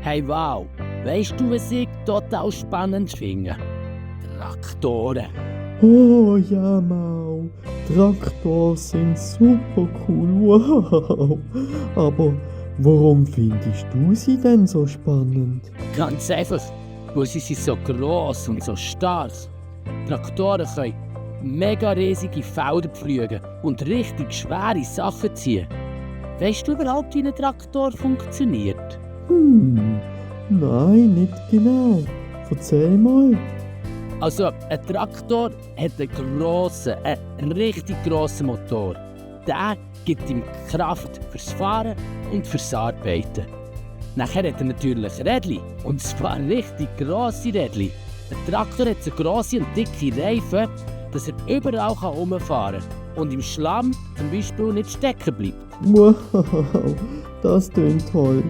Hey wow, weißt du, was ich total spannend finde? Traktoren. Oh ja, Mau. Traktoren sind super cool. Wow. Aber warum findest du sie denn so spannend? Ganz einfach, weil sie sind so gross und so stark. Traktoren können mega riesige Felder pflügen und richtig schwere Sachen ziehen. Weißt du überhaupt, wie ein Traktor funktioniert? Nein, nicht genau. Erzähl mal. Also, ein Traktor hat einen richtig grossen Motor. Der gibt ihm Kraft fürs Fahren und fürs Arbeiten. Nachher hat er natürlich Rädchen, und zwar richtig grosse Rädchen. Ein Traktor hat so grosse und dicke Reifen, dass er überall herumfahren kann und im Schlamm zum Beispiel nicht stecken bleibt. Wow, das klingt toll.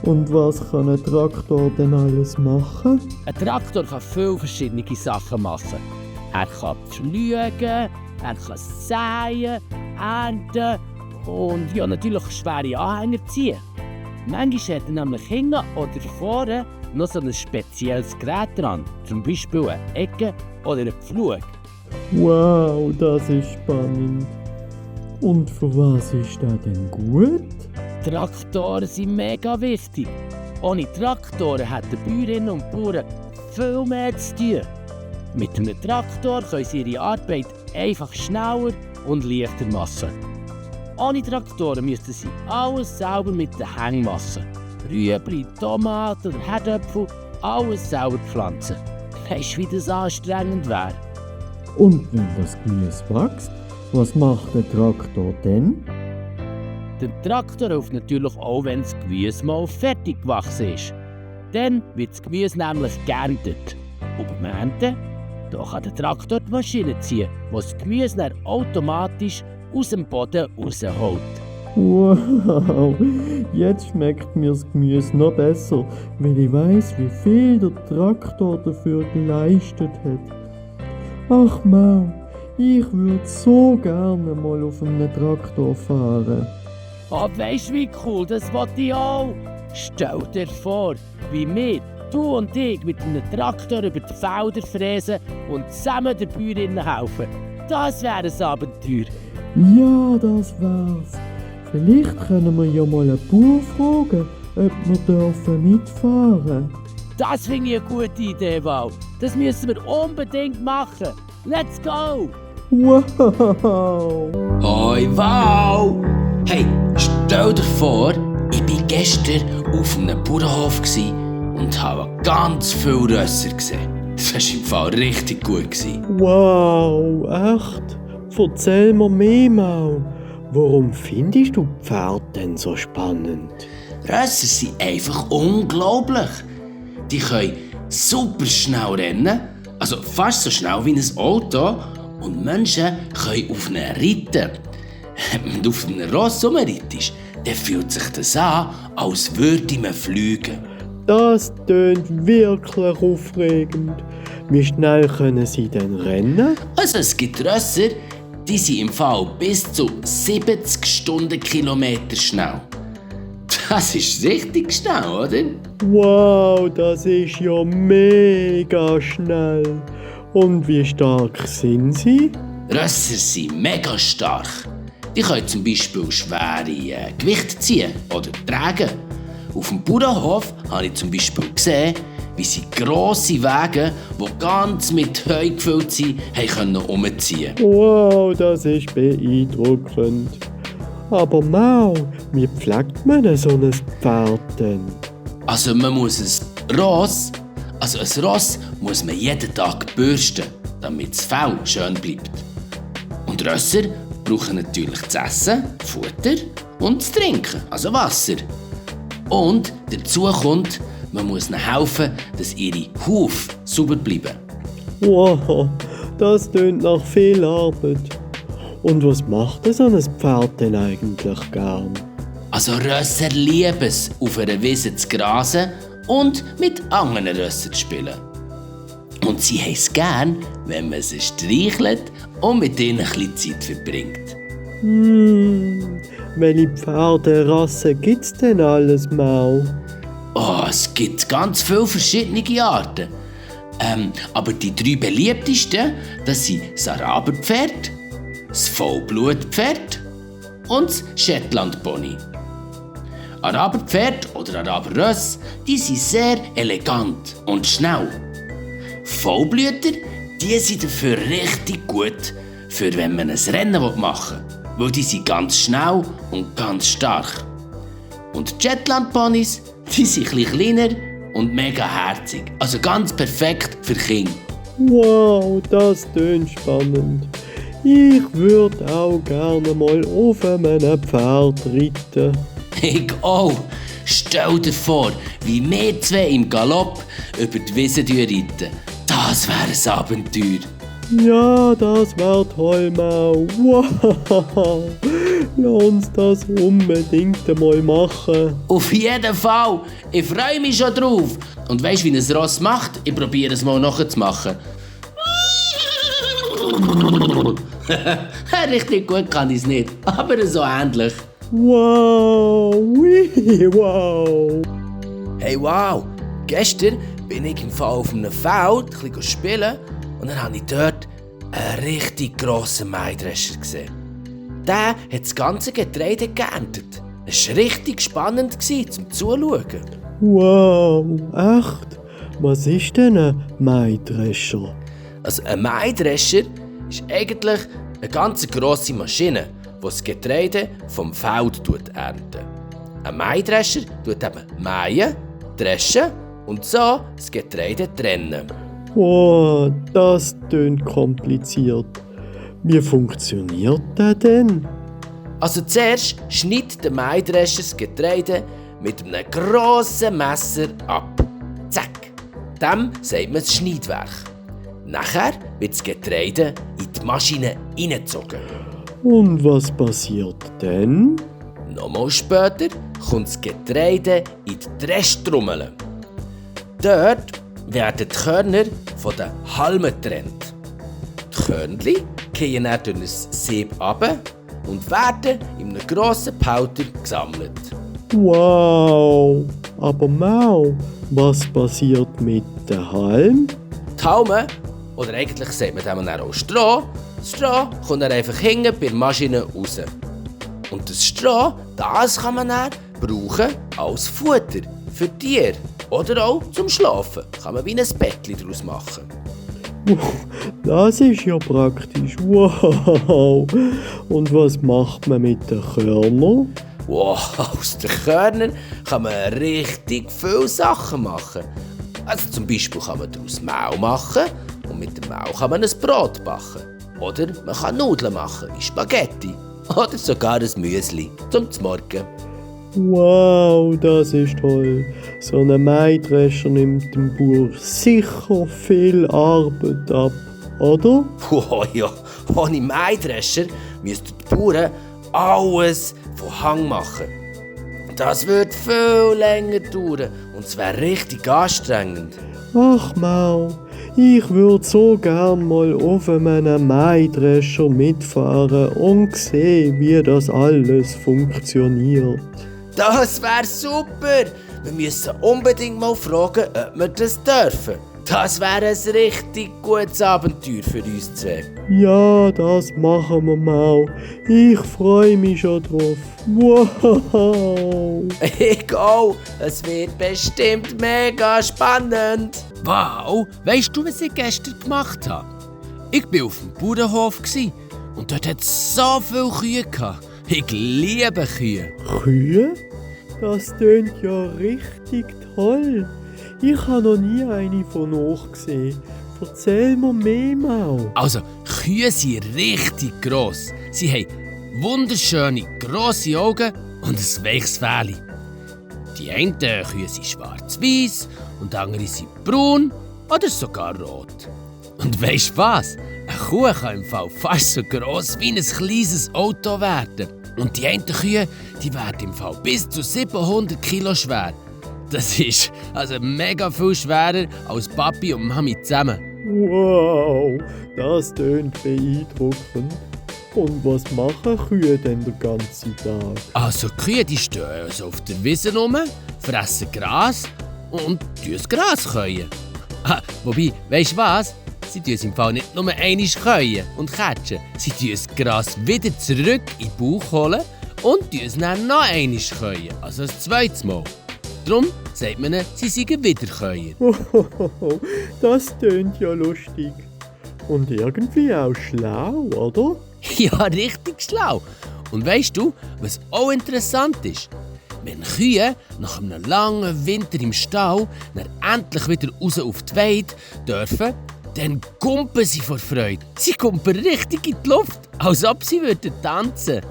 Und was kann ein Traktor denn alles machen? Ein Traktor kann viele verschiedene Sachen machen. Er kann pflügen, er kann säen, ernten und ja, natürlich schwere Anhänger ziehen. Manchmal hat er nämlich hinten oder vorne noch so ein spezielles Gerät dran, zum Beispiel eine Ecke oder einen Pflug. Wow, das ist spannend. Und für was ist der denn gut? Traktoren sind mega wichtig. Ohne Traktoren hätten Bäuerinnen und Bauern viel mehr zu tun. Mit einem Traktor können sie ihre Arbeit einfach schneller und leichter machen. Ohne Traktoren müssten sie alles selber mit den Händen machen. Rüebli, Tomaten oder Herdöpfel, alles selber pflanzen. Weisst du, wie das anstrengend wäre? Und wenn das Gemüse wächst, was macht der Traktor denn? Der Traktor hilft natürlich auch, wenn das Gemüse mal fertig gewachsen ist. Dann wird das Gemüse nämlich geerntet. Und beim Ernten, da kann der Traktor die Maschine ziehen, die das Gemüse dann automatisch aus dem Boden rausholt. Wow, jetzt schmeckt mir das Gemüse noch besser, weil ich weiss, wie viel der Traktor dafür geleistet hat. Ach Mau, ich würde so gerne mal auf einem Traktor fahren. Oh, weisst du, wie cool, das wollte ich auch. Stell dir vor, wie wir, du und ich, mit einem Traktor über die Felder fräsen und zusammen den Bäuerinnen helfen. Das wäre ein Abenteuer. Ja, das wär's. Vielleicht können wir ja mal einen Bauer fragen, ob wir dürfen mitfahren. Das finde ich eine gute Idee, Val. Das müssen wir unbedingt machen. Let's go! Wow! Hoi, Val! Hey, stell dir vor, ich war gestern auf einem Bauernhof und habe ganz viele Rösser gesehen. Das war im Fall richtig gut. Wow, echt? Erzähl mir mehr, Mau. Warum findest du die Pferde denn so spannend? Rösser sind einfach unglaublich. Die können super schnell rennen, also fast so schnell wie ein Auto. Und Menschen können auf ihnen reiten. Wenn du auf einem Ross rumreitest, dann fühlt sich das an, als würde man fliegen. Das tönt wirklich aufregend. Wie schnell können sie denn rennen? Also es gibt Rösser, die sind im Fall bis zu 70 Stundenkilometer schnell. Das ist richtig schnell, oder? Wow, das ist ja mega schnell. Und wie stark sind sie? Rösser sind mega stark. Die können zum Beispiel schwere Gewichte ziehen oder tragen. Auf dem Bauernhof habe ich zum Beispiel gesehen, wie sie grosse Wagen, die ganz mit Heu gefüllt sind, können umziehen. Wow, das ist beeindruckend. Aber Mau, wie pflegt man so ein Pferd denn? Also man muss ein Ross muss man jeden Tag bürsten, damit das Fell schön bleibt. Und Rösser brauchen natürlich zu essen, Futter und zu trinken, also Wasser. Und dazu kommt, man muss ihnen helfen, dass ihre Hufe sauber bleiben. Wow, das tönt nach viel Arbeit. Und was macht so ein Pferd denn eigentlich gern? Also Rösser lieben es, auf einer Wiese zu grasen und mit anderen Rössern zu spielen. Und sie haben es gern, wenn man sie streichelt und mit ihnen ein bisschen Zeit verbringt. Welche Pferderassen gibt's denn alles, Mau? Oh, es gibt ganz viele verschiedene Arten. Aber die 3 beliebtesten, das sind das Araberpferd, das Vollblutpferd und das Shetlandpony. Araberpferd oder Araberröss, die sind sehr elegant und schnell. Vollblüter, die sind dafür richtig gut, für wenn man ein Rennen machen will, weil die sind ganz schnell und ganz stark. Und die Shetlandponys, die sind ein bisschen kleiner und mega herzig, also ganz perfekt für Kinder. Wow, das tönt spannend. Ich würde auch gerne mal auf einem Pferd reiten. Ich auch. Stell dir vor, wie wir 2 im Galopp über die Wiese reiten. Das wäre ein Abenteuer. Ja, das wär toll, Mau. Wow, lass uns das unbedingt einmal machen. Auf jeden Fall. Ich freue mich schon drauf. Und weisst, wie ein Ross macht? Ich probiere es mal nachzumachen. Richtig gut kann ich es nicht, aber so ähnlich. Wow, wow. Hey, wow! Gestern bin ich im Fall auf einem Feld ein bisschen spielen und dann habe ich dort einen richtig grossen Maidrescher gesehen. Der hat das ganze Getreide geerntet. Es war richtig spannend zum Zuschauen. Wow, echt? Was ist denn ein Maidrescher? Also ein Maidrescher ist eigentlich eine ganz grosse Maschine, die das Getreide vom Feld erntet. Ein Maidrescher tut eben mähen, dreschen und so das Getreide trennen. Oh, das tönt kompliziert. Wie funktioniert das denn? Also zuerst schneidet der Maidrescher das Getreide mit einem grossen Messer ab. Zack! Dem sagt man das Schneidwerk. Nachher wird das Getreide in die Maschine hineingezogen. Und was passiert dann? Nochmal später kommt das Getreide in die Dreschtrommel. Dort werden die Körner von den Halmen getrennt. Die Körnchen fallen dann durch ein Sieb runter und werden in einem grossen Behälter gesammelt. Wow, aber Mau, was passiert mit den Halm? Die Halme, oder eigentlich sagt man dem dann auch Stroh, das Stroh kommt dann einfach hinten bei der Maschine raus. Und das Stroh, das kann man dann brauchen als Futter für Tiere. Oder auch zum Schlafen. Kann man wie ein Bettchen daraus machen. Das ist ja praktisch. Wow. Und was macht man mit den Körnern? Wow, aus den Körnern kann man richtig viele Sachen machen. Also zum Beispiel kann man daraus Mehl machen und mit dem Mehl kann man ein Brot backen. Oder man kann Nudeln machen, wie Spaghetti. Oder sogar ein Müsli zum Morgen. Wow, das ist toll. So ein Maidrescher nimmt dem Bauer sicher viel Arbeit ab, oder? Wow, ja, ohne Maidrescher müssten die Bauern alles von Hand machen. Das würde viel länger dauern und es wäre richtig anstrengend. Ach Mau, ich würde so gern mal auf einem Maidrescher mitfahren und sehen, wie das alles funktioniert. Das wäre super! Wir müssen unbedingt mal fragen, ob wir das dürfen. Das wäre ein richtig gutes Abenteuer für uns zwei. Ja, das machen wir mal. Ich freue mich schon drauf. Wow! Ich auch! Es wird bestimmt mega spannend! Wow! Weißt du, was ich gestern gemacht habe? Ich war auf dem Bauernhof und dort hat es so viele Kühe gehabt. Ich liebe Kühe. Kühe? Das tönt ja richtig toll. Ich habe noch nie eine von euch gesehen. Erzähl mir mehr mal. Also, Kühe sind richtig gross. Sie haben wunderschöne, grosse Augen und ein weiches Fell. Die einen Kühe sind schwarz-weiß und die anderen sind braun oder sogar rot. Und weisst du was? Eine Kuh kann im Fall fast so gross wie ein kleines Auto werden. Und die einen Kühe, die werden im Fall bis zu 700 Kilo schwer. Das ist also mega viel schwerer als Papi und Mami zusammen. Wow, das tönt beeindruckend. Und was machen Kühe denn den ganzen Tag? Also die Kühe, die stehen also auf der Wiese rum, fressen Gras und das Gras käuen. Wobei, weisst du was? Sie tun es im Fall nicht nur einmal käuen und catchen. Sie tun das Gras wieder zurück in den Bauch holen und tun es dann noch einmal käuen. Also ein zweites Mal. Darum sagt man, sie seien Wiederkäuer. Das tönt ja lustig. Und irgendwie auch schlau, oder? Ja, richtig schlau. Und weisst du, was auch interessant ist? Wenn Kühe nach einem langen Winter im Stall dann endlich wieder raus auf die Weide dürfen, dann kumpen sie vor Freude. Sie kumpen richtig in die Luft, als ob sie tanzen würden.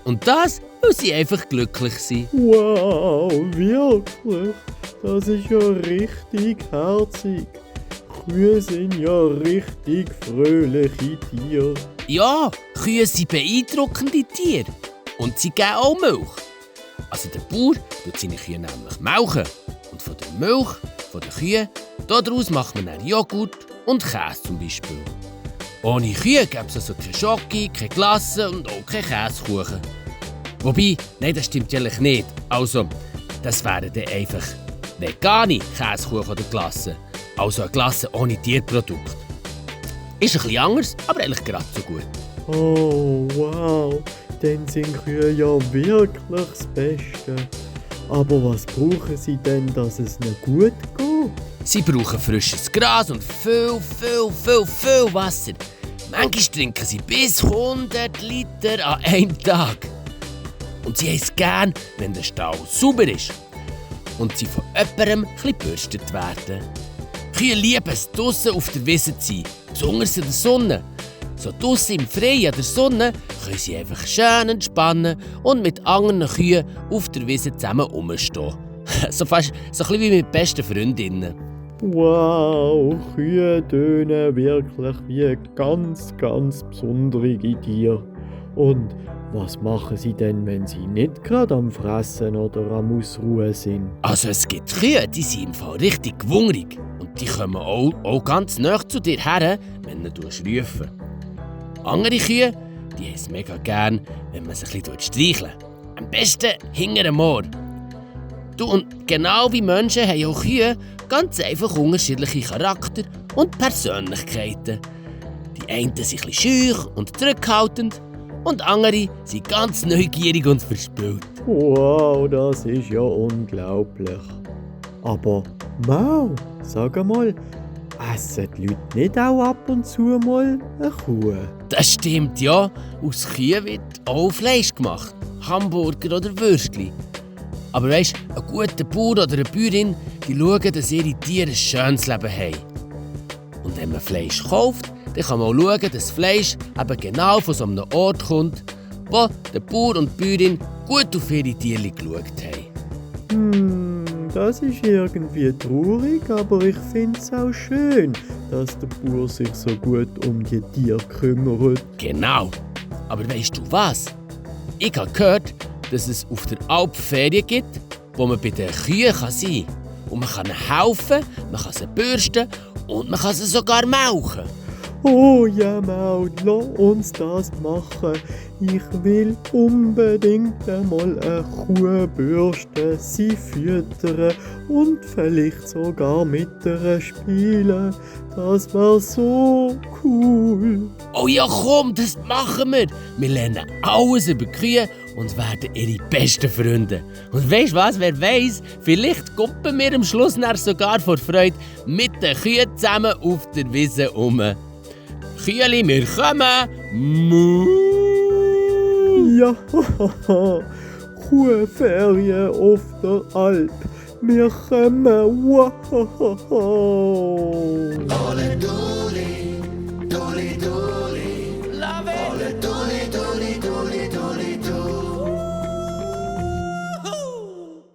Und das, weil sie einfach glücklich sind. Wow, wirklich? Das ist ja richtig herzig. Kühe sind ja richtig fröhliche Tiere. Ja, Kühe sind beeindruckende Tiere. Und sie geben auch Milch. Also der Bauer tut seine Kühe nämlich melken. Und von der Milch von den Kühen, daraus macht man dann Joghurt und Käse zum Beispiel. Ohne Kühe gäbe es also keine Schoki, keine Glasse und auch keinen Käsekuchen. Wobei, nein, das stimmt eigentlich nicht. Also, das wären dann einfach vegane Käsekuchen oder Glasse. Also eine Glasse ohne Tierprodukt. Ist ein bisschen anders, aber eigentlich gerade so gut. Oh, wow. Dann sind Kühe ja wirklich das Beste. Aber was brauchen sie denn, dass es ihnen gut geht? Sie brauchen frisches Gras und viel Wasser. Manchmal trinken sie bis 100 Liter an einem Tag. Und sie haben es gern, wenn der Stall sauber ist. Und sie von jemandem ein bisschen gebürstet werden. Kühe lieben es, draussen auf der Wiese zu sein, besonders in der Sonne. So draussen im Freien an der Sonne können sie einfach schön entspannen und mit anderen Kühen auf der Wiese zusammen rumstehen. So fast so ein bisschen wie mit besten Freundinnen. Wow, Kühe tönen wirklich wie ganz besondere Tiere. Und was machen sie denn, wenn sie nicht gerade am Fressen oder am Ausruhen sind? Also es gibt Kühe, die sind im Fall richtig hungrig. Und die kommen auch ganz nah zu dir her, wenn du rufst. Andere Kühe, die haben es mega gern, wenn man sie ein bisschen streicheln. Am besten hinter dem Ohr. Du, und genau wie Menschen haben auch Kühe ganz einfach unterschiedliche Charakter und Persönlichkeiten. Die einen sind ein bisschen scheu und zurückhaltend und andere sind ganz neugierig und verspielt. Wow, das ist ja unglaublich. Aber, Mau, sag einmal, essen die Leute nicht auch ab und zu mal eine Kuh? Das stimmt, ja. Aus Kühen wird auch Fleisch gemacht. Hamburger oder Würstchen. Aber weisst, ein guter Bauer oder eine Bäuerin, die schauen, dass ihre Tiere ein schönes Leben haben. Und wenn man Fleisch kauft, dann kann man auch schauen, dass das Fleisch eben genau von so einem Ort kommt, wo der Bauer und die Bäuerin gut auf ihre Tiere geschaut haben. Das ist irgendwie traurig, aber ich finde es auch schön, dass der Bauer sich so gut um die Tiere kümmert. Genau. Aber weisst du was? Ich habe gehört, dass es auf der Alp Ferien gibt, wo man bei den Kühen sein kann. Und man kann ihnen helfen, man kann sie bürsten und man kann sie sogar melken. Oh ja, Maud, lass uns das machen. Ich will unbedingt einmal eine Kuh bürsten, sie füttern und vielleicht sogar mit ihr spielen. Das wär so cool. Oh ja, komm, das machen wir. Wir lernen alles über Kühe und werden ihre besten Freunde. Und weisst was, wer weiss, vielleicht kumpeln wir am Schluss sogar vor Freude mit den Kühen zusammen auf der Wiese um. Kühli, wir kommen! Mu. Ja, Kuhferien auf der Alp. Wir kommen. Wow. Dole, dole, dole, dole.